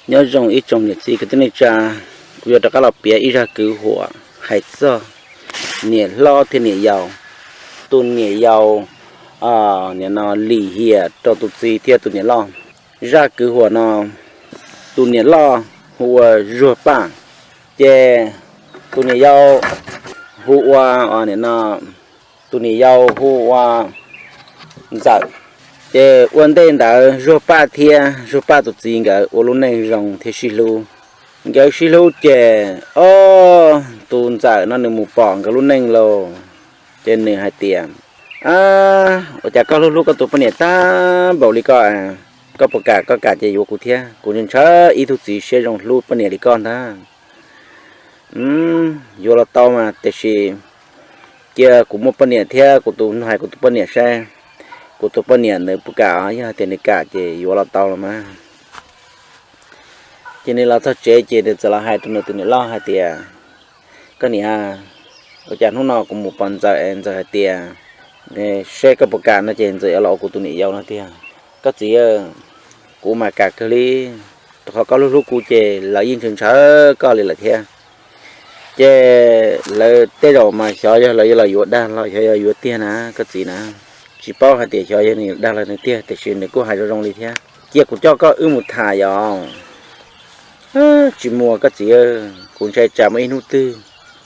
Nyob zoo ib tsoom niam txiv kwv tij neej tsa, kuv yuav rov qab los piav ib zaj kwv huam hais txog niam hlob thiab niam yau. Tus niam yau nim no lim hiam rau tus txiv thiab tus niam loj. Zaj kwv huam no, tus niam loj hu ua Zuag Paj, ces tus niam yau hu ua, nim no, tus niam yau hu ua Ntxawm. Ces ua ntej ntawd Zuag Paj thiab Zuag Paj tus txiv nkawd ua lub neej zoo thiab sib hlub. Nkawd sib hlub ces, o, tus Ntxawm no nws mus pom nkawd lub neej lauj, ces nws hais tias, A, ua cas koj hlub hlub koj tus poj niam tag npaum li koj? Koj puas kam, koj kam ces yuav kuv thiab. Kuv ntshaw ib tug txiv siab zoo hlub poj niam li koj ntag. Yuav los tau mas, tiam sis cia kuv muaj poj niam thiab kuv tus, hais kuv tus poj niam saib, kuv tus poj niam nws puas kam. Yog hais tias nws kam ces yuav los tau los mas. Ces nws los txog tsev ces nws txawm los hais rau nws tus niam loj hais tias, Koj niam, ua cas hnub no kuv mus pom Ntxawm es Ntxawm hais tias seb koj puas kam no ces Ntxawm yuav los ua kuv tus niam yau no tiag. Koj txiv, kuv mas kam kawg li, rau qhov koj hlub hlub kuv ces lawv yeej ntshaw ntshaw koj li lawm thiab. Ces lawv tej zaum mas xyov yog lawv yuav los yuav dag los xyov yog yuav tiag na koj txiv na. Tsis paub hais tias xyov yog nws dag los nws tiag, tiam sis nws kuj hais zoo zoo li thiab. Cia kuv coj koj wb mus tham yom. Tsis muaj koj txiv, kuv ntshai tsam muaj ib hnub twg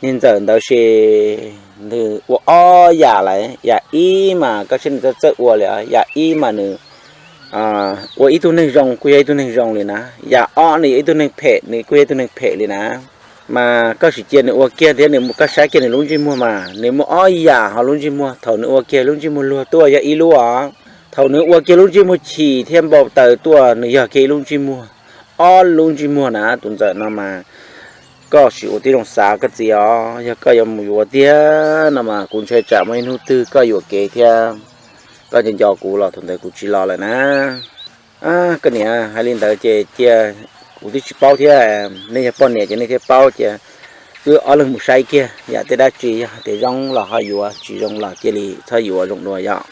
niag Ntxawm ntawd ces nws ua ob yam lawm, yam ib mas koj saib nws txawj txawj ua li, yam ib mas nws ua ib tug neeg zoo kuj yog ib tug neeg zoo li na, yam ob nws yog ib tug neeg phem nws kuj yog ib tug neeg phem li na. Mas koj sim cia nws ua kiag thiab nws, koj saib kiag nws lub ntsej muag mas nws muaj ob yam ho lub ntsej muag. Thaum nws ua kiag lub ntsej muag luag tuaj yog ib lub os, thaum nws ua kiag lub ntsej muag chim thiab npau taws tuaj nws yog kiag ib lub ntsej muag, ob lub ntsej muag na. Tus Ntxawm no mas koj sim ua tib zoo xav koj txiv os, yog koj yuav mus yuav tiag no mas kuv ntshai tsam muaj ib hnub twg koj yuam kev thiab koj nco nco kuv los thaum ntawd kuv tsis los lawm na. Koj niam, hais li ntawd ces cia, kuv twb tsis paub thiab, nej yog poj niam ces nej thiaj paub. Cia wb ob leeg mus saib kiag yam tej dab tsi, yog tias zoo los ho yuav, tsis zoo los cia li txhob yuav zoo dua yom.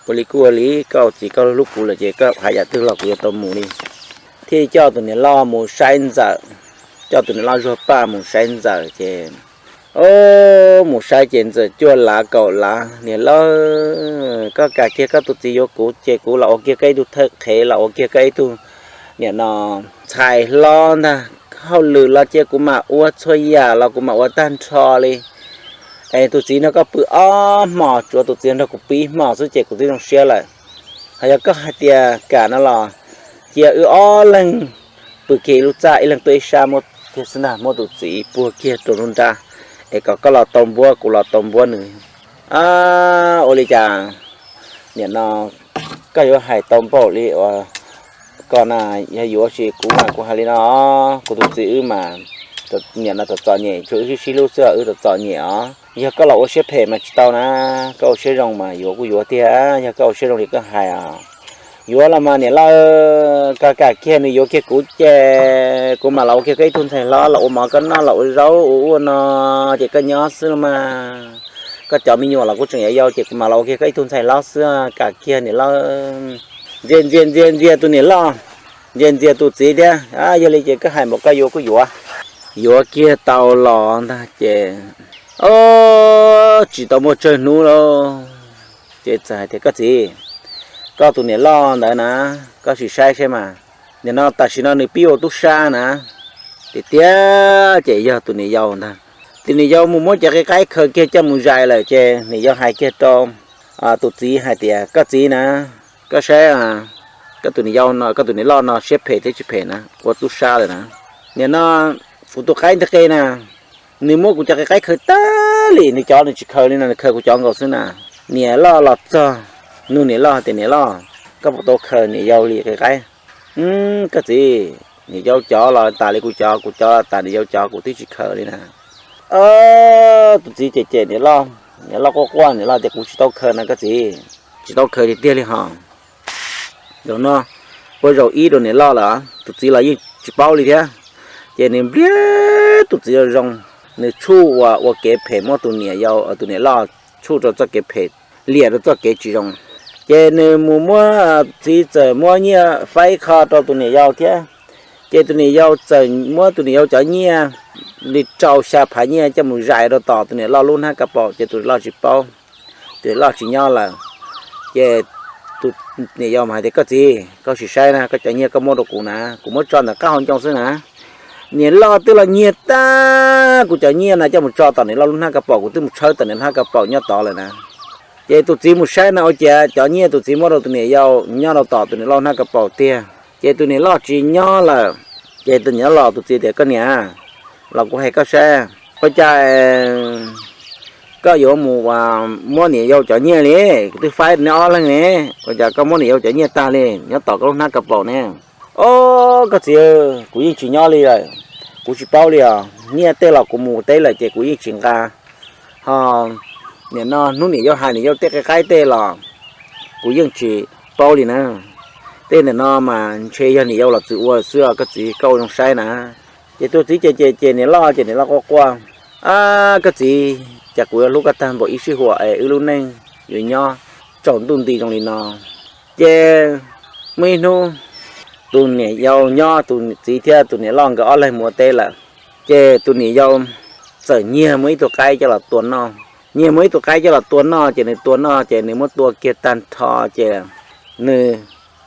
Ua li kuj ua li, koj ua txiv koj hlub kuv lawm ces koj hais yam twg los kuv yuav tau mus li. Thiaj coj tus niam loj mus saib Ntxawm, coj tus niam loj Zuag Paj mus saib Ntxawm ces, o, mus saib ces Ntxawm cuaj lav kaum lav, Niam loj, koj kam kiag koj tus txiv yuav kuv ces kuv los ua kiag koj ib tug thawj qhev, los ua kiag koj ib tug niam no ntxhais hlob ntag. Hauj lwm los cia kuv mam ua, txhua yam los kuv mam ua tag nrho li. Es tus txiv no koj pw ob hmos, tsuav tus txiv nrog kuv pw ib hmos xwb ces kuv twb zoo siab lawm. Ho yog koj hais tias kam no los cia wb ob leeg pw kiag ib lub txaj, ib leeg tuaj ib sab muab thiab xwb ntag, muab tus txiv puag kiag rau lub nrab, es kom koj los tau npuab kuv los tau npuab nws. Ua li cas niam no koj yuav hais tau npaum li uas koj na, yog yuav tsis kuv mas kuv hais li no, kuv tus txiv wb mas niam no txom txom nyem, tsuas wb sib sib hlub xwb wb txom txom nyem os. Yog koj los ua siab phem mas tsis tau na, koj ua siab zoo mas yuav kuj yuav tiag, yog koj ua siab zoo li koj hais os. Yuav los mas niam loj, koj kam kiag nws yuav kiag kuv ces kuv mam los ua kiag koj ib tug ntxhais hlob, los ua mov koj noj, los ua zaub ua ub ua no, ces koj nyob xwb los mas. Koj cov me nyuam los kuj tseem yau yau ces kuv mam los ua kiag koj ib tug ntxhais hlob xwb, kam kiag niam loj. Ntxias ntxias ntxias ntxias tus niam loj, ntxias ntxias tus txiv thiab, yog li ces koj hais npaum koj yuav kuj yuav. Yuav kiag tau los ntag ces, o, tsis tau muaj tsawg hnub lauj, ces txawm hais tias, Koj txiv, koj tus niam loj ntawd na, koj sim saib saib mas, nim no tam sim no nws pib ua tub sab na. Tiag tiag ces yog tus niam yau ntag. Tus niam yau mus muab cov qe qaib khaws kiag coj mus zais lawm ces niam yau hais kiag rau tus txiv hais tias, Koj txiv na, koj saib, koj tus niam yau no, koj tus niam loj no siab phem thiab tsis phem na, ua tub sab lawm na. Nim no kuv tus qaib ntawd qe na, nws muab kuv cov qe qaib khaws tag li, nws cov nws tsis khaws li no, nws khaws kuv cov nkaus xwb na. Niam loj los txog, nug niam loj tias, Niam loj, koj puas tau khaws niam yau li qe qaib? Koj txiv, niam yau cov los tas li kuv cov, kuv cov los tas niam yau cov, kuv twb tsis khaws li na. Tus txiv cem cem niam loj, niam loj quaj quaj, niam loj tias, Kuv tsis tau khaws na koj txiv, tsis tau khaws tiag tiag li hos. Zaum no ua zaum ib rau niam loj lawm, tus txiv los yeej tsis paub li thiab. Ces nws npliag tus txiv zoo zoo, nws tshuaj uas ua kev phem muab tus niam yau, tus niam loj tshuaj rau txoj kev phem, liam rau txoj kev tsis zoo. Ces nws mus muab, txiv txawm muab nyiaj faib kho rau tus niam yau thiab, Ces tus niam yau txawm muab tus niam yau cov nyiaj li rau xya phav nyiaj coj mus zais rau tom tus niam loj lub hnab ka paum, ces tus niam loj tsis paub, tus niam loj tsis nyob lawm. Ces tus niam yau mas hais tias, koj txiv, koj sim saib na, koj cov nyiaj koj muab rau kuv na, kuv muab tso ntawm qab hau ncoo xwb na. Niam loj twb los nyiag tag kuv cov nyiaj no coj mus tso tom niam loj lub hnab ka paum, kuv twb mus tshawb tom niam hnab ka paum nyob tod lawm na. Ces tus txiv mus saib na, ua cas cov nyiaj tus txiv muab rau tus niam yau nyob rau tom tus niam loj hnab ka paum tiag. Ces tus niam loj tsis nyob lawm. Ces tus niam loj los, tus txiv tias, koj niam, los kuv hais koj saib, ua cas koj yuav mus muab niam yau cov nyiaj li? Kuv twb faib neb ob leeg ne, ua cas koj muab niam yau cov nyiaj tag li nyob tom koj lub hnab ka paum ne? Os, koj txiv, kuv yeej tsis nyob li lawm, kuv tsis paub li os. Nyiaj tej los kuv mus teb lawm ces kuv yeej tsis nqa. Ho nim no hnub niam yau hais niam yau tej qe qaib tej los kuv yeej tsis paub li na. Tej ntawm no mas ntshe yog niam yau los txwm ua xwb os koj txiv, koj ua zoo saib na. Ces tus txiv ces ces ces niam loj ces niam loj quaj quaj, a, koj txiv, cas kuv yuav hlub koj tag npaum ib sij huam es wb lub neej yuav nyob tsaus ntuj nti zoo li no. Ces muaj ib hnub tus niam yau nyob, tus txiv thiab tus niam loj nkawd ob leeg mus ua teb lawm. Ces tus niam yau txawm nyiag muaj ib tug qaib coj los tua noj. Nyiag muaj ib tug qaib coj los tua noj, ces nws tua noj ces nws muab tua kiag tag nrho, ces nws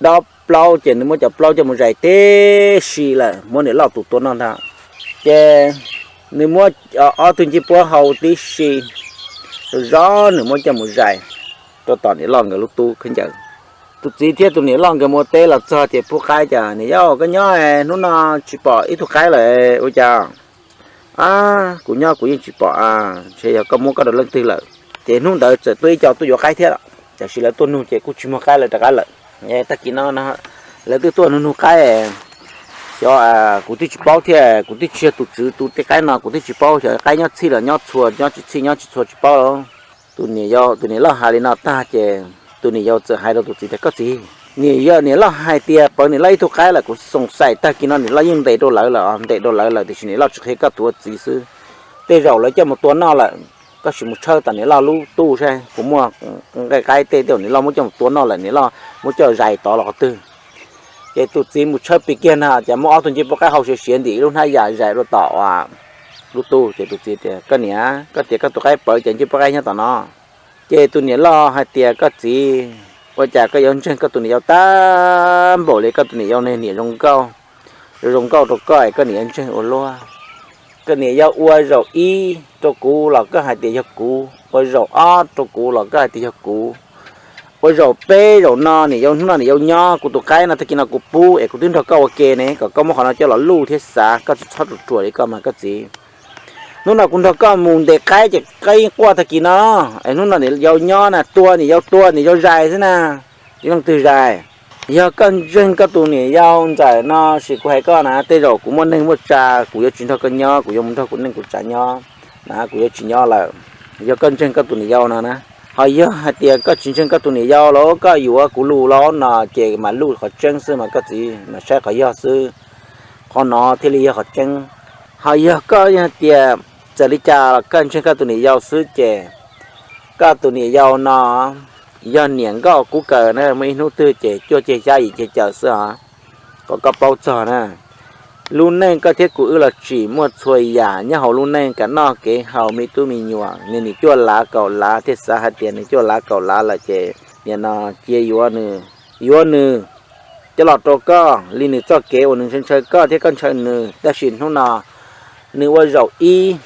dob plaub, ces nws muab cov plaub coj mus zais tib si lawm, muab niam loj tus tua noj ntag. Ces nws muab ob tug ncej puab hau tib si, zoj nws muab coj mus zais rau tom niam loj nkawd lub tub khaub ncaws. Tus txiv thiab tus niam loj nkawd mus ua teb los txog ces pub qaib, cas niam yau koj nyob hnub no tsis pom ib tug qaib lawm ua cas? A, kuv nyob kuv yeej tsis pom, ntshe yog koj muab koj rau leej twg lawm. Ces hnub ntawd txawm tuaj ib co tuaj yuav qaib thiab, tiam sis lawv tuaj nug ces kuj tsis muaj qaib, lawv rov qab lawm. Tag kis no lawv twb tuaj nug nug qaib, xyov, kuv twb tsis paub thiab, kuv twb tsis yog tus tswv tu tej qaib no, kuv twb tsis paub xyov qaib nyob txhij los nyob txhua, nyob tsis txhij nyob tsis txhua tsis paub lauj. Tus niam yau, tus niam loj hais li no tag ces tus niam yau txawm hais rau tus txiv tias, koj txiv, niam yau, niam loj hais tias pawv niam loj ib tug qaib lawm, kuv xoom xaim tag kis no niam loj yeej ntes rau lawv lawm, ntes rau lawv lawm, tiam sis niam loj tsis qhia koj tus ua txiv xwb. Tej zaum lawv coj mus tua noj lawm, koj sim mus tshawb tom niam loj lub tub saib, kuv muaj nqaij qaib tej, tej zaum niam loj muab coj mus tua noj lawm, niam loj muab coj zais tod los qhov twg. Ces tus txiv mus tshawb pis kiag na, cas muaj ob tug ncej puab qaib hau siav siav ntim ib lub hnab yam zais rau tom lub tub. Ces tus txiv tias, koj niam, koj tias koj tus qaib pawv, cas ncej puab qaib nyob tom no? Ces tus niam loj hais tias, koj txiv, ua cas koj yuav ntseeg koj tus niam yau tag npaum li? Koj tus niam yau niam zoo nkauj, zoo nkauj rau koj es koj niam yuav ntseeg ua luaj. Koj niam yau ua zaum ib rau kuv los koj hais tias yog kuv, ua zaum ob rau kuv los koj hais tias yog kuv, ua zaum peb zaum no niam yau, hnub no niam yau nyob, kuv tus qaib no tag kis no kuv pub es kuv twb nrog koj ua ke ne, kom koj muab qhov no coj los luj thiab xav, koj tsis txhob ruam ruam li koj mas koj txiv. Hnub no kuv nrog koj mus ntes qaib ces qaib yeej quaj tag kis no, es hnub no niam yau nyob na, tua niam yau, tua niam yau zais xwb na, tsis leej twg zais. Yog koj ntseeg koj tus niam yau ntxawm no sis kuv hais koj na, tej zaum kuv muaj neej muaj tsav kuv yuav tsis nrog koj nyob, kuv yuav mus nrog kuv neej kuv tsav nyob na, kuv yuav tsis nyob lawm. Yog koj ntseeg koj tus niam yau no na, ho yog hais tias koj tsis ntseeg koj tus niam yau los koj yuav kuv lus los no ces mas luj qhov tseeb xwb mas koj txiv, mas saib qhov yog xwb, qhov no thiaj li yog qhov tseeb. Ho yog koj hais tias txawm li cas los koj ntseeg koj tus niam yau xwb ces koj tus niam yau no yog niam nkauj kub kaws na, muaj ib hnub twg ces cuaj ceg xyab yim ceg caws xwb os, kom koj paub txog na. Lub neej koj thiab kuv wb los tsim muaj txhua yam nyob hauv lub neej, kev noj kev haus, me tub me nyuam, nws nim cuaj lav kaum lav thiaj xav hais tias nws cuaj lav kaum lav lawm ces nim no cia yuav nws, yuav nws coj los rau koj li nws txoj kev uas nws ntshaw ntshaw koj thiab koj ntshaw nws. Tab sis hnub no nws ua zaum ib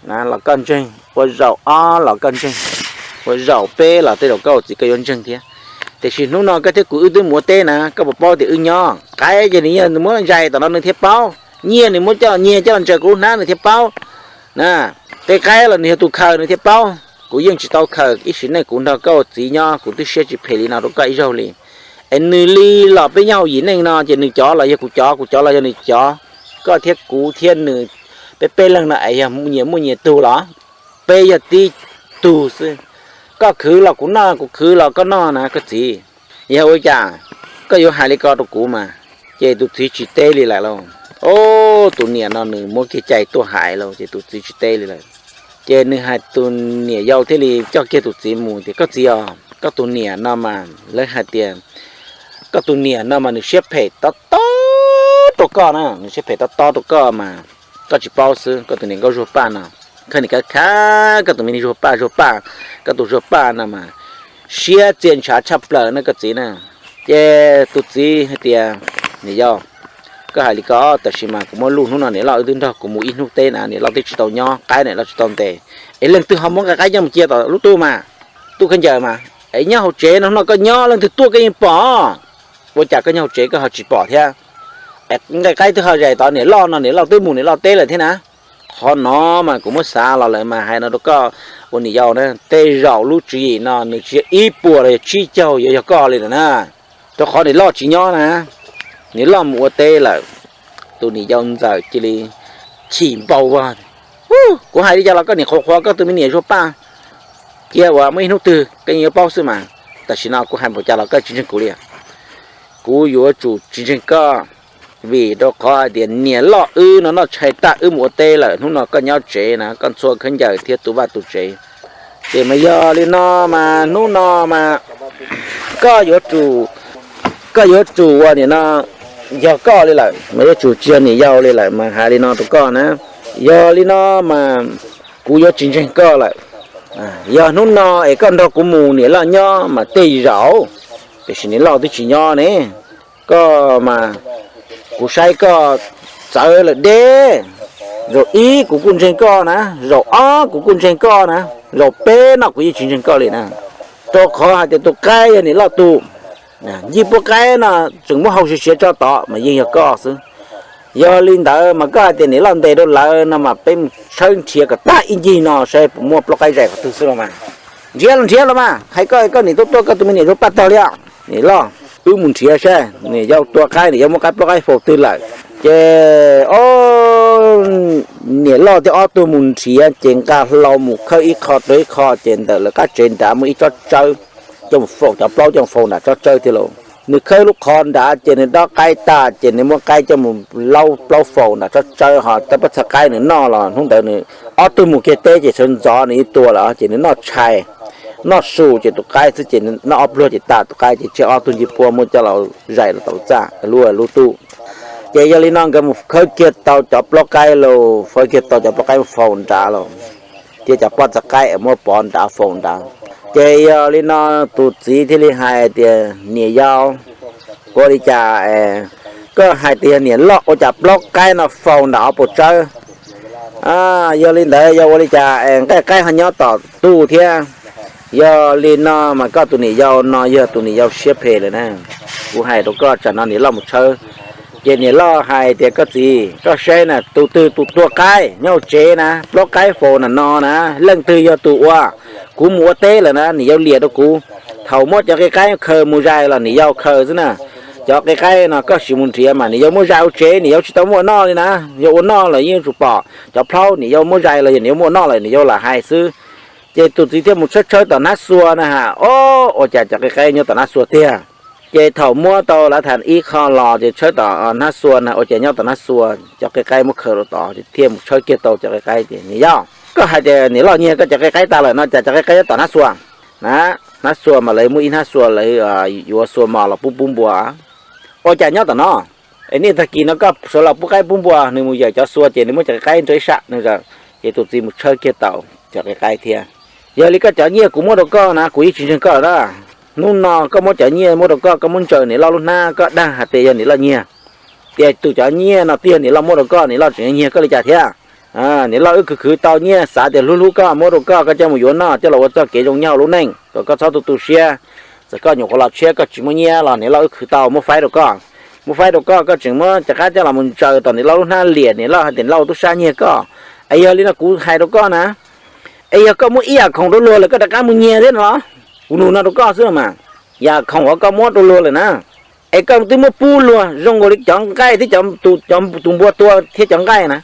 los koj ntseeg, ua zaum ob los koj ntseeg, ua zaum peb los tej zaum koj ua txiv koj yuav ntseeg thiab. Tiam sis hnub no koj thiab kuv wb twb mus ua teb na, koj puas paub tias wb nyob? Qaib ces nws muab zais tom no nws thiaj paub, nyiaj nws muab coj, nyiag coj los ntsaws kuv lub hnab nws thiaj paub na. Tej qaib los nws yog tus khaws nws thiaj paub. Kuv yeej tsis tau khaws, ib sim neej kuv nrog koj ua txiv nyob kuv twb siab tsis phem li no rau koj ib zaug li. Es nws li los peb nyob hauv yim neej no ces nws cov los yog kuv cov, kuv cov los yog nws cov. Koj thiab kuv thiab nws, peb peb leeg no es yog nyias muaj nyias tug los? Peb yog tib tug xwb. Koj khwv los kuv noj, kuv khwv los koj noj na koj txiv. Yog ua cas koj yuav hais li ko rau kuv mas? Ces tus txiv tsis teb li lawm lauj. Ob, tus niam no nws muab kiag cai tuaj hais lauj, ces tus txiv tsis teb li lawm. Ces nws hais, tus niam yau thiaj li coj kiag tus txiv mus tias, koj txiv os, koj tus niam no mas lawv hais tias koj tus niam no mas nws siab phem tob tob rau koj na, nws siab phem tob tob rau koj mas koj tsis paub xwb. Koj tus niam nkauj Zuag Paj no, koj nim kav khav koj tus me niag Zuag Paj, Zuag Paj, koj tus Zuag Paj no mas siab txia ntshav tshaj plaws na koj txiv na. Ces tus txiv hais tias, niam yau, koj hais li ko, tab sis mas kuv muab luj, hnub no niam loj wb twb nrog kuv mus ib hnub teb na, niam loj twb tsis tau nyob, qaib niam loj tsis tau ntes, es leej twg ho muab nqaij qaib coj mus cia tom lub tub mas, tub khaub ncaws mas, es nyob hauv tsev no, hnub no koj nyob leej twg tuaj koj yeej pom. Ua cas koj nyob hauv tsev koj ho tsis pom thiab? Nqaij qaib twb ho zais tod, niam loj no niam loj twb mus niam loj teb lawm thiab na. Qhov no mas kuv muab xav los lawm mas hais no rau koj ua niam yau na, tej zaum lub tswv yim no nws tsis yog ib puas los yog tsib caug yuav yog koj li lawm na. Rau qhov niam loj tsis nyob na, niam loj mus ua teb lawm. Tus niam yau ntxawm cia li chim npau vag. Kuv hais li cas los koj niam qhuav qhuav koj tus me niam Zuag Paj, cia uas muaj ib hnub twg koj yeej yuav paub xwb mas. Tam sim no kuv hais npaum cas los koj tsis ntseeg kuv li. Kuv yuav tsum tsis ntseeg koj, vim rau qhov hais tias niam loj wb no noj tshais tag wb mus ua teb lawm, hnub no koj nyob tsev na, koj ntxhua khaub ncaws thiab tu vaj tu tsev. Ces mas yog li no mas hnub no mas koj yuav tsum, koj yuav tsum ua nim no yog koj li lawm mas yuav tsum tsis yog niam yau li lawm mas hais li no rau koj na. Yog li no mas kuv yuav tsis ntseeg koj lawm. Yog hnub no es koj nrog kuv mus niam loj nyob mas tej zaum, tiam sis niam loj twb tsis nyob ne. Koj mas kuv saib koj txawv lawm deb. Zaum ib kuv kuj ntseeg koj na, zaum ob kuv kuj ntseeg koj na, zaum peb no kuv yeej tsis ntseeg koj li na. Rau qhov hais tias tus qaib yog niam loj tu, ncig puab qaib no tseem muab hau siav siav tso tod mas yeej yog koj xwb. Yog li ntawd mas koj hais tias niam loj ntes rau lawv no mas peb mus tshawb nrhiav kom tag ib ncig no saib puas muaj plaub qaib zais qhov twg xwb los mas. Nrhiav los nrhiav los mas, hais koj koj nim tuaj tuaj koj tus me niam Zuag Paj tog li os. Niam loj, wb mus nrhiav saib niam yau tua qaib, niam yau muab qaib plaub qaib faus twg lawm. Ces niam loj thiab ob tug mus nrhiav ces nqa hlau mus khawb ib qho rau ib qho ces ntawm lawv qab tsev nrad muaj ib tsob tsawb coj mus faus, cov plaub coj mus faus nram tsob tsawb thiab lauj. Nws khawb lub qhov nrad ces nws dob qaib tag ces nws muab qaib coj mus laub plaub faus nram tsob tsawb ho tab pab txhais qaib nws noj los hnub ntawd nws ob tug mus kiag teb ces sawv ntxov nws ib tua lawm ces nws noj tshais, noj su ces tus qaib xwb ces noj ob pluag ces tas tus qaib ces tseg ob tug ncej puab muab coj los zais los tom lub txaj lub lub tub. Ces yog li no nkawd mus khawb kiag tau cov plaub qaib lauj, khawb kiag tau cov plaub qaib mus faus nrad lauj, thiab cov pob txhais qaib muab pov nrad faus nrad. Ces yog li no tus txiv thiaj li hais tias niam yau, ua li cas koj hais tias yog niam loj ua cas plaub qaib no faus nram ob puas tsawb? Yog li ntawd yog ua li cas nqaij qaib ho nyob tom tub thiab? Yog li no mas koj tus niam yau no yog tus niam yau siab phem lawm na. Kuv hais rau koj, tsam no niam loj mus tshawb ces niam loj hais tias koj txiv, koj saib na, tus twg tus tua qaib nyob hauv tsev na, plaub qaib faus nram no na, leej twg yog tus ua? Kuv mus ua teb lawm na, niam yau liam rau kuv. Thaum muab cov qe qaib khaws mus zais los niam yau khaws xwb na. Cov qe qaib no koj sim mus nrhiav mas niam yau muab zais hauv tsev, niam yau tsis tau muab ua noj li na. Yog ua noj los yeej yuav tsum pom. Cov plaub niam yau muab zais los yog niam yau muab ua noj lawm niam yau lam hais xwb. Ces tus txiv thiaj mus tshawb tshawb tom hnab xua na ha, o, ua cas cov qe qaib nyob tom hnab xua tiag. Ces thaum muab tau lav tham ib qho los ces tshawb tom hnab xua na, ua cas nyob tom hnab xua, cov qe qaib muab khaws rau tod ces thiaj mus tshawb kiag tau cov qe qaib ces niam yau, koj hais tias niam loj nyiag koj cov qe qaib tas lawm no cas cov qe qaib nyob tom hnab xua na? Hnab xua mas lawv muaj ib hnab xua lawv yuav xua mos los pub pub npua. Ua cas nyob tom no? Es niaj tag kis no koj sawv los pub qaib pub npua, nws mus yawm cov xua ces nws muab cov qe qaib nrog ib sab no. Ces tus txiv mus tshawb kiag tau cov qe qaib thiab. Yog li koj cov nyiaj kuv muab rau koj na kuv yeej tsis ntseeg koj lawm na. Hnub no koj muab cov nyiaj muab rau koj, koj muab ntsaws niam loj lub hnab, koj dag hais tias yog niam loj nyiag. Tias tus cov nyiaj no twb yog niam loj muab rau koj, niam loj tseem nyiag koj li cas thiab? Niam loj wb khwv khwv tau nyiaj xav tias hlub hlub koj muab rau koj, koj coj mus yuav noj coj los ua txoj kev zoo nyob hauv lub neej kom koj txhob tu tu siab. Txawm koj nyuam qhuav los tshiab koj tsis muaj nyiaj los niam loj wb khwv tau muab faib rau koj. Muab faib rau koj, koj tseem muab cov qab coj los mus ntsaws tom niam loj lub hnab liam niam loj hais tias niam loj ua tub sab nyiag koj. Es yog li no kuv hais rau koj na, es yog koj muab ib yam khoom rau luag lawm koj rov qab mus nyiag thiab no los? Kuv nug no rau koj xwb mas. Yam khoom uas koj muab rau luag lawm na, es koj twb muab pub luag zoo nkaus li cov nqaij thiab cov, tus npua tua thiab cov nqaij na.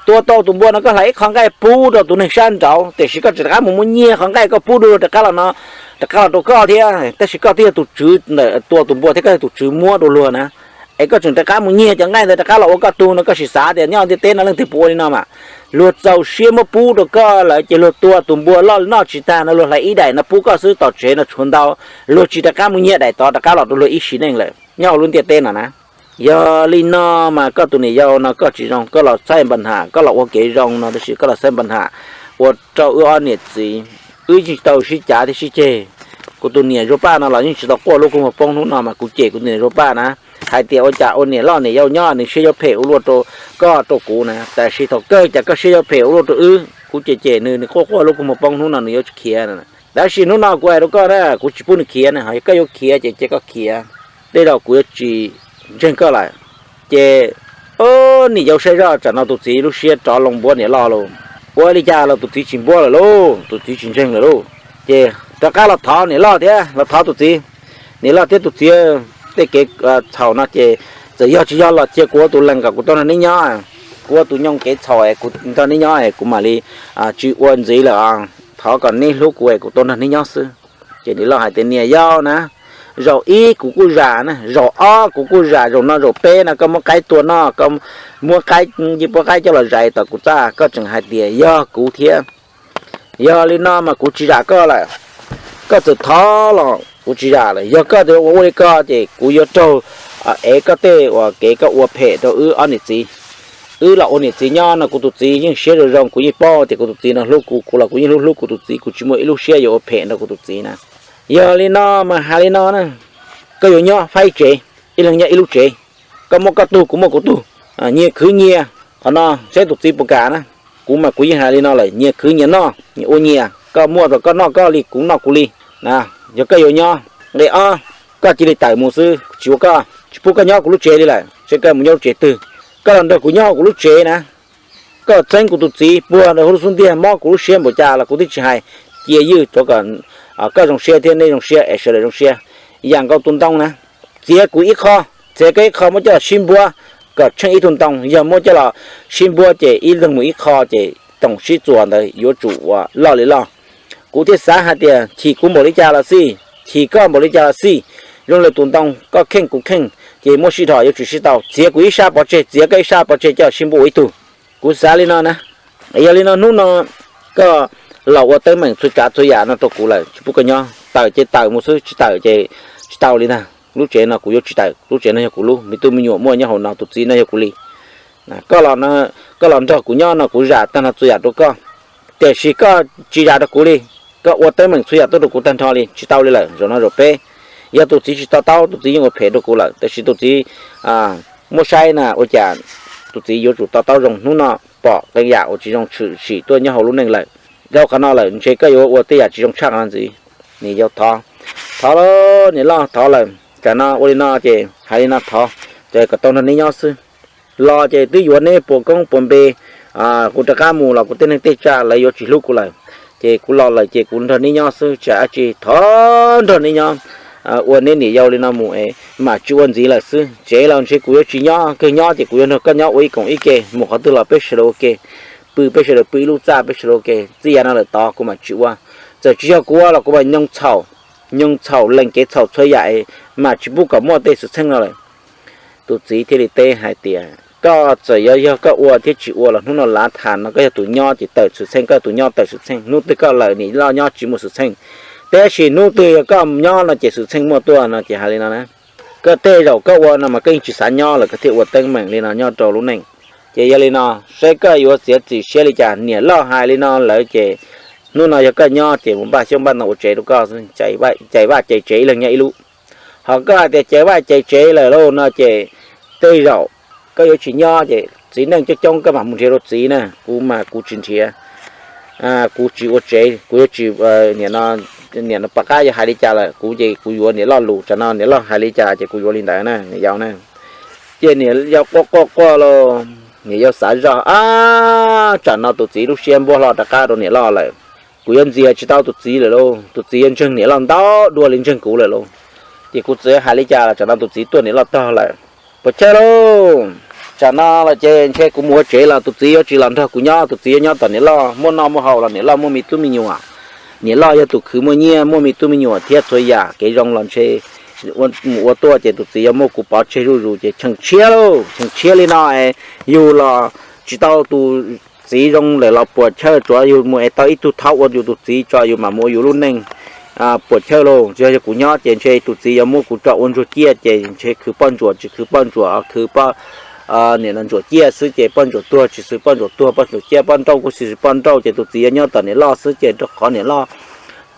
Tua tau tus npua no koj hlais ib qho nqaij pub rau tus neeg sab nraud, tiam sis koj tseem rov qab mus muab nyiag qhov nqaij koj pub dua rov qab los no, rov qab los rau koj thiab. Tab sis koj twb yog tus tswv ntawm tua tus npua thiab koj yog tus tswv muab rau luag na, es koj tseem rov qab mus nyiag cov nqaij ntawd rov qab los ua koj tug no, koj sim xav tias nyob ntiaj teb no leej twg puas ua li no mas. Luag txaus siab muab pub rau koj lawm ces luag tua tus npua loj noj tsis tag no luag hlais ib daim no pub koj xwb, tom tsev no tshuav ntau, luag tsis rov qab mus nyiag daim tod rov qab los rau luag ib sim neej lawm nyob hauv lub ntiaj teb no na. Yog li no mas koj tus niam yau no koj tsis zoo, koj los xaib npa nham, koj los ua kev zoo no tab sis koj los xaib npa nham ua rau wb ob niam txiv, wb yeej tau sib cav thiab sib ceg. Kuv tus niam Zuag Paj no los yeej tsis tau quaj lub kua muag poob hnub no mas kuv cem kuv tus niam Zuag Paj na, hais tias ua cas ua niam loj niam yau nyob nws siab yuav phem ua luaj rau koj rau kuv na, tab sis thaum kawg cas koj siab yuav phem ua luaj rau wb. Kuv cem cem nws, nws quaj quaj lub kua muag poob hnub no nws yuav tsis khiav na. Tab sis hnub no kuv hais rau koj na, kuv tsis pub nws khiav na, ho yog koj yuav khiav ces cia koj khiav, tej zaum kuv yuav tsis ntseeg koj lawm. Ces niam yau saib zoj, tsam no tus txiv lub siab rov loo npuab niam loj lauj. Ua li cas los tus txiv tsis npuab lawm lauj, tus txiv tsis ntseeg lawm lauj. Ces rov qab los thov niam loj thiab los thov tus txiv. Niam loj thiab tus txiv, tej kev txhaum no ces txawm yog tsis yog los cia kuv ua tus lees kom kuv tau nrog neb nyob. Kuv ua tus nyoog kev txhaum es kuv nrog neb nyob es kuv mam li tsis ua ntxiv lawm. Thov kom neb hlub kuv es kuv tau nrog neb nyob xwb. Ces niam loj hais tias niam yau na, zaum ib kuv kuj zam na, zaum ob kuv kuj zam, zaum no zaum peb no koj muab qaib tua noj, koj muab qaib, puab qaib coj los zais tom kuv txaj, koj tseem hais tias yog kuv thiab. Yog li no mas kuv tsis zam koj lawm. Koj txawm thov los kuv tsis zam lawm. Yog koj ua ua li ko ces kuv yuav raug ev koj tej uas kev koj ua phem rau wb ob niam txiv. Wb los ua niam txiv nyob no kuv tus txiv yeej siab zoo zoo, kuv yeej paub tias kuv tus txiv no hlub kuv, kuv los kuv yeej hlub hlub kuv tus txiv, kuv tsis muaj ib lub siab yuav ua phem rau kuv tus txiv na. Yog li no mas hais li no na, koj yuav nyob faib tsev, ib leeg nyob ib lub tsev, koj muaj koj tug kuv muaj kuv tug, nyias khwv nyias. Qhov no seb tus txiv puas kam na. Kuv mas kuv yeej hais li no lawm, nyias khwv nyias noj, nyias ua nyias, koj muaj rau koj noj koj li, kuv noj kuv li. Yog koj yuav nyob, nqe ob, koj cia li tawm mus xwb, tsis ua koj, tsis pub koj nyob kuv lub tsev li lawm, seb koj mus nyob lub tsev twg. Koj los nrog kuv nyob hauv kuv lub tsev na, koj txeeb kuv tus txiv puag ntawm hauv lub xub ntiag, mob kuv lub siab npaum cas los kuv twb tsis hais. Cia ywj rau kom koj zoo siab thiab neb zoo siab es sawv daws zoo siab. Yam nkaus tus ntoo na, txiav kuv ib qho, txiav koj ib qho muab coj los sib npuab kom tsheej ib tug ntoo, yog muab coj los sib npuab ces ib leeg mus ib qho ces toom sib txuas ntawd yuav tsum ua loj li loj. Kuv thiaj xav hais tias chim kuv npaum li cas los xij, chim koj npaum li cas los xij, zoo li tus ntoo koj kheej kuv kheej, ces muab sib dhos yuav tsum sib tau, txiav kuv ib sab pov tseg, txiav koj ib sab pov tseg coj los sib npuab ua ib tug. Kuv xav li no na. Yog li no hnub no koj los ua teeb meem txhua tsav txhua yam no rau kuv lawm, tsis pub koj nyob, tawm ces tawm mus xwb, tsis tawm ces tsis tau li ntag. Lub tsev no kuv yuav tsis tawm, lub tsev no yog kuv lub, me tub me nyuam muaj nyob hauv no, tus txiv no yog kuv li. Koj los nrog kuv nyob no kuv zam tag nrho txhua yam rau koj, tiam sis koj tsis zam rau kuv li. Koj ua teeb meem txhua yam tuaj rau kuv tag nrho li, tsis tau li lawm. Zaum no zaum peb, yog tus txiv tsis to taub, tus txiv yeej ua phem rau kuv lawm, tab sis tus txiv muab saib na, ua cas tus txiv yuav tsum to taub zoo. Hnub no pom qee yam uas tsis zoo tshwm sim tuaj nyob hauv lub neej lawm. Dhau qhov no lawm ntshe koj yuav ua tej yam tsis zoo tshaj qhov no ntxiv. Niam yau thov, thov lauj, niam loj thov lawm, tsam no ua li no ces hais li no thov, ces kom tau nrog neb nyob xwb. Los ces twb yuav neb puas koob puas npe, kuv rov qab mus los kuv tej neeg tej tsav lawv yuav tsis hlub kuv lawm. Ces kuv los lawm ces kuv nrog neb nyob xwb, tsam dab tsi thov nrog neb nyob, ua neb niam yau li no mus es mam tsis ua ntxiv lawm xwb. Tsev los ntshe kuv yuav tsis nyob, kawg nyob ces kuv yuav nrog koj nyob ua ib koom ib ke, mus qhov twg los peb sawv daws ua ke, pw peb sawv daws pw ib lub txaj, peb sawv daws ua ke, txij yav no lawm tod kuv mam tsis ua. Txawm tsis yog kuv ua los kuv mam nyoog txhaum, nyoog txhaum lees kev txhaum txhua yam es mam tsis pub kom muaj tej xwm txheej no lawm. Tus txiv thiaj li teb hais tias koj txawm yuav yog koj ua thiab tsis ua los hnub no lav tham no koj yog tus nyob ces tawm xwm txheej, koj yog tus nyob tawm xwm txheej. Hnub twg koj lawm niam loj nyob tsis muaj xwm txheej, tab sis hnub twg yog koj nyob no ces xwm txheej muaj tuaj no ces hais li no na. Koj tej zaum koj ua no mas koj yeej tsis xav nyob lawm koj thiaj ua teeb meem li no nyob rau lub neej. Ces yog li no, saib koj yuav txiav txim siab li cas. Niam loj hais li no lawm ces hnub no yog koj nyob ces mus npaj xyoob npaj ntoo ua tsev rau koj, cais vaj cais tsev ib leeg nyob ib lub. Ho koj hais tias cais vaj cais tsev lawm lauj no ces tej zaum koj yuav tsis nyob ces txiv neej coob coob koj mam mus nrhiav rau txiv na, kuv mas kuv tsis nrhiav. Kuv tsis ua tsev, kuv yuav tsis, niam no pom qab yog hais li cas lawm kuv ces kuv yuav niam loj lus, tsam no niam loj hais li cas ces kuv yuav li ntawd na niam yau na. Ces niam yau quaj quaj quaj lauj, niam yau xav zoj, ab, tsam no tus txiv lub siab npuab hlo rov qab rau niam loj lawm. Kuv yuav ntxias tsis tau tus txiv lawm lauj, tus txiv yuav ntseeg niam loj ntau dua li ntseeg kuv lawm lauj. Ces kuv txawm hais li cas los tsam no tus txiv tuaj niam loj tog lawm. Puas chawj lauj, tsam no los ces ntshe kuv mus ua tsev los tus txiv yuav tsis los nrog kuv nyob, tus txiv yuav nyob tom niam loj, muaj noj muaj haus los niam loj muaj me tub me nyuam. Niam loj yog tus khwv muaj nyiaj, muaj me tub me nyuam thiab txhua yam kev zoo los ntshe mus ua tuaj ces tus txiv yuav muab kuv pov tseg zuj zus ces cheem tshiab lauj, cheem tshiab li no es yus los tsis tau tus txiv zoo lawm los puas chawj, tsuav yus mus es tau ib tug thaub ua yus tus txiv tso yus mam mus ua yus lub neej. puas chawj lauj. Tsis yog, yog kuv nyob ces ntshe tus txiv yuav muab kuv tso ua ntsuag ciaj ces ntshe khwv poj ntsuam tsis khwv poj ntsuam, khwv poj niam no ntsuam ciaj xwb ces poj ntsuam tuag tsis xwv poj ntsuam tuag, poj ntsuam ciaj poj nrauj kuj xwv poj nrauj ces tus txiv yuav nyob tom niam loj xwb ces rau qhov niam loj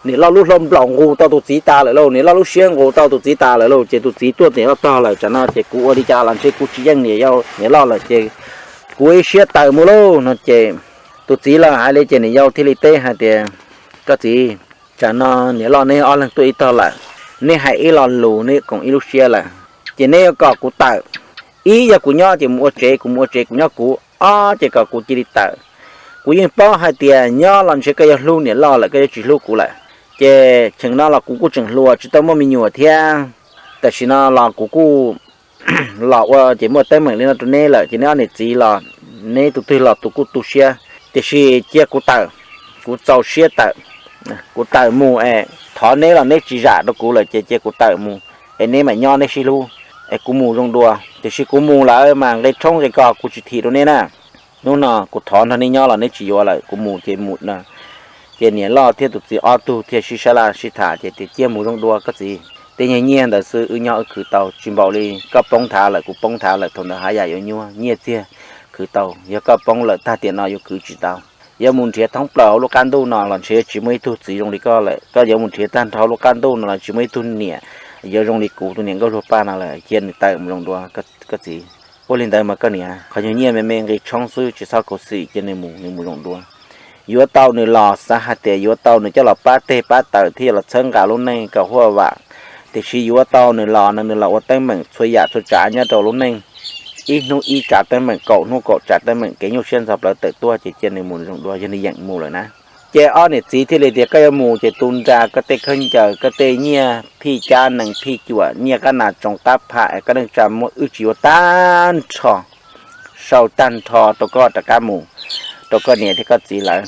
niam loj lub hlau nplaum nqus tau tus txiv tas lawm lauj, niam loj lub siab nqus tau tus txiv tas lawm lauj, ces tus txiv tuaj niam loj tog lawm. Tsam no ces kuv ua li cas los ntshe kuv tsis yeej niam yau niam loj lawm ces kuv ib siab tawm mus lauj no ces tus txiv los hais li ces niam yau thiaj li teb hais tias, koj txiv, tsam no niam loj neb ob leeg tuaj ib tog lawm, neb hais ib lo lus neb koom ib lub siab lawm, ces neb yuav kom kuv tawm. Ib yog kuv nyob ces mus ua tsev, kuv mus ua tsev kuv nyob kuv, ob ces kom kuv cia li tawm. Kuv yeej paub hais tias nyob los ntshe koj yuav hlub niam loj lawm, koj yuav tsis hlub kuv lawm. Ces cheem no los kuv kuj tseem hluas tsis tau muaj me nyuam thiab, tam sim no los kuv kuj los ua ces muaj teeb meem li no rau neb lawm ces neb ob niam txiv los neb tus twg los tus kuj tu siab, tiam sis cia kuv tawm, kuv txaus siab tawm, kuv tawm mus es thov neb los neb tsis zam rau kuv lawm ces cia kuv tawm mus es neb mam nyob neb sib hlub es kuv mus zoo dua. Tiam sis kuv mus lawm mas nqe tshoob nqe kos kuv tsis thim rau neb na. Hnub no kuv thov nrog neb nyob los neb tsis yuav lawm kuv mus ces mus. Ces niam loj thiab tus txiv ob tug thiaj sib sab laj sib tham ces tias, cia mus zoo dua koj txiv, tej nyiaj ntawd xwb wb nyob wb khwv tau tsis npaum li koj poob thav lawm kuv poob thav lawm, thaum ntawd haj yam yuav nyuaj nyiaj txiag khwv tau, yog koj poob lawm tag tiam no yuav khwv tsis tau. Yuav mus nrhiav thoob plaws hauv lub qab ntuj no los ntshe yuav tsis muaj ib tug txiv zoo li koj lawm, koj yuav mus nrhiav tag nrho hauv lub qab ntuj no los tsis muaj ib tug niam yuav zoo li kuv tus niam nkauj luag paj no lawm, cia nws tawm mus zoo dua koj txiv. Ua li ntawd mas koj niam, qhov nyuag nyiaj me me nqi tshoob xwb tsis txhob khuv xim, cia nws mus, nws mus zoo dua. Yuav tau nws los xav hais tias yuav tau nws coj los pab teg pab taw thiab los txhawb nqa lub neej kom huaj vam, tiam sis yuav tau nws los no nws los ua teeb meem txhua yam txhua tsav nyob rau lub neej, ib hnub ib tsav teeb meem, kaum hnub kaum tsav teeb meem, kev nyuaj siab ntxhov plawv tawm tuaj ces cia nws mus zoo dua yog nws yeem mus lawm na. Ces ob niam txiv thiaj li tias, koj yuav mus ces tu nra koj tej khaub ncaws, koj tej nyiaj phij cab nees phij cuam, nyiaj qab nas tsoos qab phaj es koj neej tsa muaj wb tsis yuav tag nrho, sau tag nrho rau koj rov qab mus, rau koj niam thiab koj txiv lawv.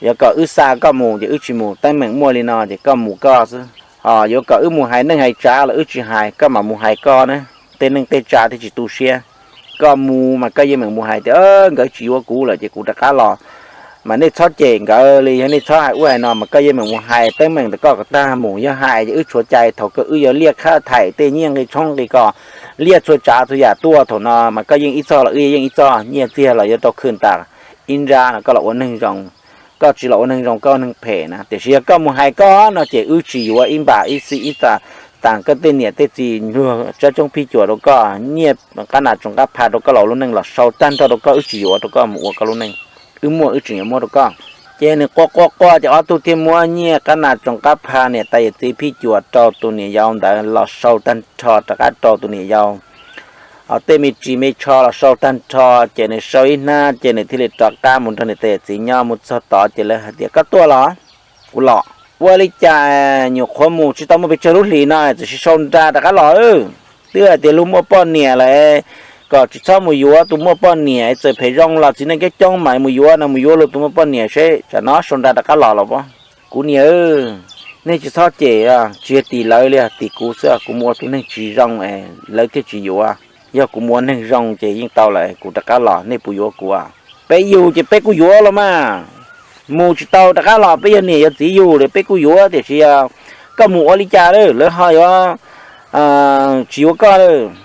Yuav kom wb xa koj mus ces wb tsis mus, teeb meem muaj li no ces koj mus koj xwb. Ho yuav kom wb mus hais neej hais tsav los wb tsis hais, koj mam mus hais koj na. Tej neej tej tsa thiaj tsis tu siab. Koj mus mas koj yeej meem mus hais tias nkawd tsis yuav kuv lawm ces kuv rov qab los. Mas nej txhob cem nkawd li, yog nej txhob hais ub hais no mas koj yeej meem mus hais teeb meem ntawm koj kom tag mus. Yog hais ces wb tshuav cai thaum kawg wb yuav liaj khab thaim tej nyiaj nqi tshoob nqi kos, liaj txhua tsav txhua yam tuaj thaum no mas koj yeej ib txoj los wb yeej ib txoj, nyiaj txiag los yuav rau khwv tas ib nrab no koj los ua neeg zoo. Koj tsis los ua neeg zoo koj neeg phem na, tiam sis yog koj mus hais koj no ces wb tsis yuav ib npam ib xij ib txaj tas koj tej niam tej txiv luag tsab coob phij cuam rau koj, nyiaj qab nas tsoos qab phaj rau koj los lub neej los sau tag nrho rau koj, wb tsis yuav rau koj mus ua koj lub neej. Wb muaj wb tseem yuav muab rau koj. Ces nws quaj quaj quaj ces ob tug thiaj muab nyiaj qab nas tsoos qab phaj niam tais yawm txiv phij cuam rau tus niam yau ntawd los sau tag nrho rov qab rau tus niam yau. Ho tej me ris me tsho los sau tag nrho, ces nws sau ib hnab ces nws thiaj li rov qab mus nrog niam tais yawm txiv nyob. Mus txog tod ces lawv hais tias, koj tuaj los? Kuv los. Ua li cas nyuam qhuav mus tsis tau muaj pes tsawg lub hlis no txawm sis sau nra rov qab los? Twb hais tias luag muaj poj niam lawm, kom tsis txhob mus yuav tus muaj poj niam, txawm phem zoo los txiv neej coob coob mas mus yuav no, mus yuav luag tus muaj poj niam seb tsam no sau nra rov qab los los as. Kuv niam, nej tsis txhob cem, tsis yog tim lawv li, tim kuv xwb, kuv mus ua tus neeg tsis zoo es lawv thiaj tsis yuav. Yog kuv mus ua neeg zoo ces yeej tau lawm, kuv rov qab los nej puas yuav kuv? Peb yug ces peb kuj yuav los mas. Mus tsis tau rov qab los peb yog niam yog txiv yug lawm peb kuj yuav, tiam sis yog koj mus ua li cas lawm lawv ho yuav tsis yuav koj lawm?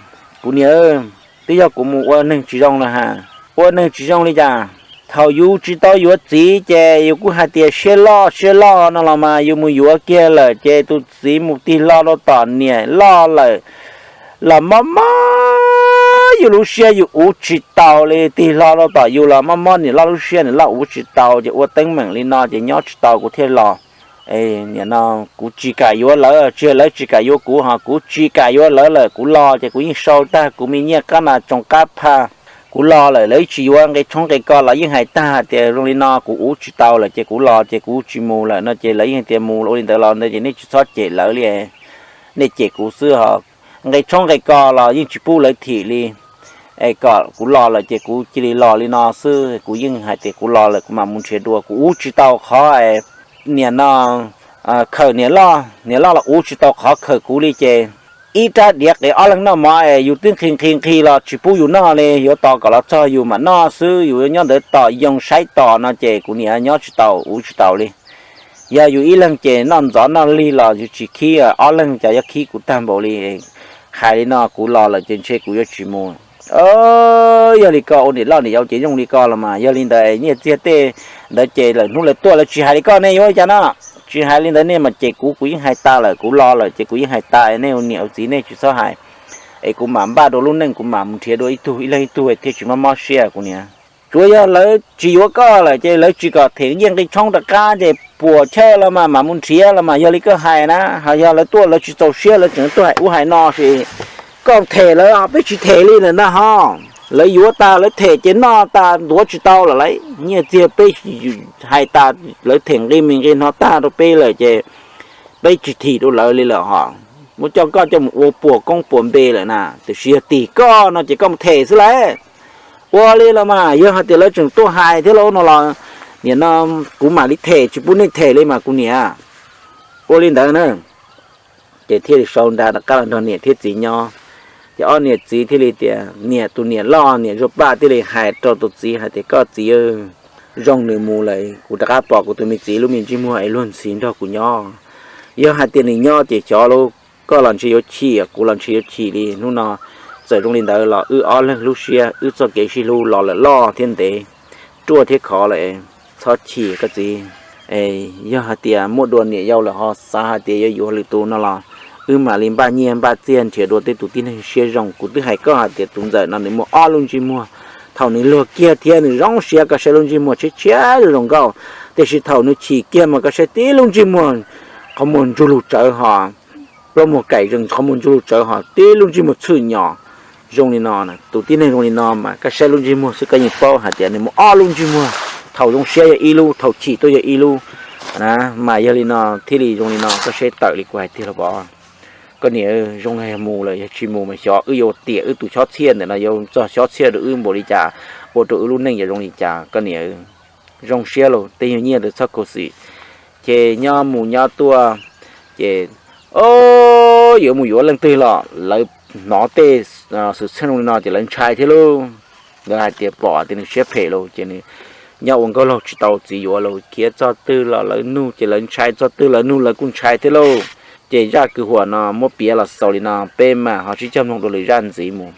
Kuv niam, twb yog kuv mus ua neeg tsis zoo na has. Ua neeg tsis zoo li cas? Thaum yus tsis tau yuav txiv ces yus kuj hais tias siab loj siab loj no los mas yus mus yuav kiag lawm ces tus txiv mus tig hlo rau tom niam loj lawm los mob mob yus lub siab, yus uv tsis tau li. Tig hlo rau tom yus los mob mob niam loj lub siab, niam loj uv tsis tau ces ua teeb meem li no ces nyob tsis tau kuv thiaj los. Nim no kuv tsis kam yuav lawv, tsis yog lawv tsis kam yuav kuv, ho kuv tsis kam yuav lawv lawm. Kuv los ces kuv yeej sau tag kuv me nyiaj qab nas tsoos qab phaj. Kuv los lawm lawv tsis yuav, nqe tshoob nqe kos los yeej hais tag tias zoo li no, kuv uv tsis tau lawm ces kuv los ces kuv tsis mus lawm no ces lawv yeej tias mus ua li ntawd los ntawd ces nej tsis txhob cem lawv li, nej cem kuv xwb ho. Nqe tshoob nqe kos los yeej tsis pub lawv thim li. Es kom kuv los lawm ces kuv cia li los li no xwb, kuv yeej hais tias kuv los lawm kuv mam mus nrhiav dua, kuv uv tsis tau qhov nim no khawm niam loj, niam loj los uv tsis tau qhov khawm kuv li ces ib rab diav qev ob leeg noj mov es yus twb nqhis nqhis nqhis los tsis pub yus noj li, yuav tos kom los txog yus mam noj xwb, yus nyob ntawd tos yoo saib tos no ces kuv niam nyob tsis tau uv tsis tau li. Yog yus ib leeg ces noj ntxov noj lig los yus tsis khib, ob leeg cas yuav khib kuv tag npaum li. Hais li no kuv los lawm ces ntshe kuv yuav tsis mus. Yog li koj ua niam loj niam yau ces zoo li koj los mas. Yog li ntawd nyiaj txiag tej ntawd ces lawm hnub lawv tuaj lawv tsis hais li koj nej yuav ua cas no? Tsis hais li ntawd nej mas ces kuv kuv yeej hais tas lawm, kuv los lawm ces kuv yeej hais tas, nej ua niam ua txiv nej tsis txhob hais, es kuv mam npaj dua lub neej kuv mam mus nrhiav dua ib tug ib leeg ib tug thiaj tsis mob mob siab kuv niam. Tsuav yog lawv tsis yuav koj lawm ces lawv tsis kom them nyiaj nqi tshoob rov qab ces puas chawj los mas mam mus nrhiav los mas yog li koj hais na. Ho yog lawv tuaj lawv tsis txaus siab lawv tseem tuaj hais ub hais no ces koj them lawv, peb tsis them li lawm ntag ho. Lawv yuav tas lawv them ces noj tas ntuav tsis tau lawm lauj. Nyiaj txiag peb hais tas lawv them nqi me nqi no tag rau peb lawm ces peb tsis thim rau lawv li lawm ho. Muab coj koj coj mus ua puas koob puas npe lawm na, tiam sis yog tim koj no ces koj mus them xwb lauj. Ua li los mas yog hais tias lawv tseem tuaj hais thiab lauj no los, nim no kuv mam li them tsis pub nej them li mas kuv niam. Ua li ntawd na, ces thiaj li sau nra rov qab los nrog niam thiab txiv nyob. Ces ob niam txiv thiaj li tias niam, tus niam loj niam Zuag Paj thiaj li hais rau tus txiv hais tias koj txiv, zoo nws mus lawm kuv rov qab pom kuv tus me txiv lub me ntsej muag es luag ntxhi nrog kuv nyob. Yog hais tias nws nyob ces xyov lauj, koj los ntshe yuav chim kuv los ntshe yuav chim li. Hnub no txawm zoo li ntawd los wb ob leeg lub siab wb txoj kev sib hlub los lawm loj thiab ntev, ruaj thiab khov lawm. Txhob chim koj txiv. Yog hais tias muaj dua niam yau lawm ho xav hais tias yuav yuav lwm tus no los wb mam li npaj nyiaj npaj txiaj nrhiav dua tej tus tib neeg siab zoo. Kuv twb hais koj hais tias tus ntxawm no nws muaj ob lub ntsej muag, thaum nws luag kiag thiab nws zoo siab koj saib lub ntsej muag tshiab tshiab zoo zoo nkauj, tiam sis thaum nws chim kiag mas koj saib tib lub ntsej muag qhov muag ntsug lug tsawv ho, plaub muag kaim zees qhov muag ntsug lug tsawv ho tib lub ntsej muag txhwj nyos. Zoo li no, tus tib neeg zoo li no mas koj saib lub ntsej muag xwb koj yeej paub hais tias nws muaj ob lub ntsej muag, thaum zoo siab yog ib lub, thaum chim tuaj yog ib lub na. Mas yog li no thiaj li zoo li no, koj saib tawm li kuv hais tiag los pov. Koj niam, zoo yog mus lawm yog tsis mus mas xyov wb yuav tiam wb tus xyob txhiaj ntawm no yuav txog xyob txhiaj rau wb npaum li cas, ua rau wb lub neej yuav zoo li cas koj niam. Zoo siab lauj, tej yog nyiaj ntawd txhob khuv xim. Ces nyob mus nyob tuaj, ces o, yuav mus yuav leej twg los lawv hnov tej xwm txheej zoo li no ces lawv ntshai thiab lauj. Lawv hais tias pom tias nws siab phem lauj ces nws nyob ua nkauj laug tsis tau txiv yuav lauj, khiav txog twg los lawv nug ces lawv ntshai, txog twg lawv nug lawv kuj ntshai thiab lauj. Ces zaj kwv huam no muab piav los xaus li no, peb mam ho sib cog mloog dua lwm zaj ntxiv mus.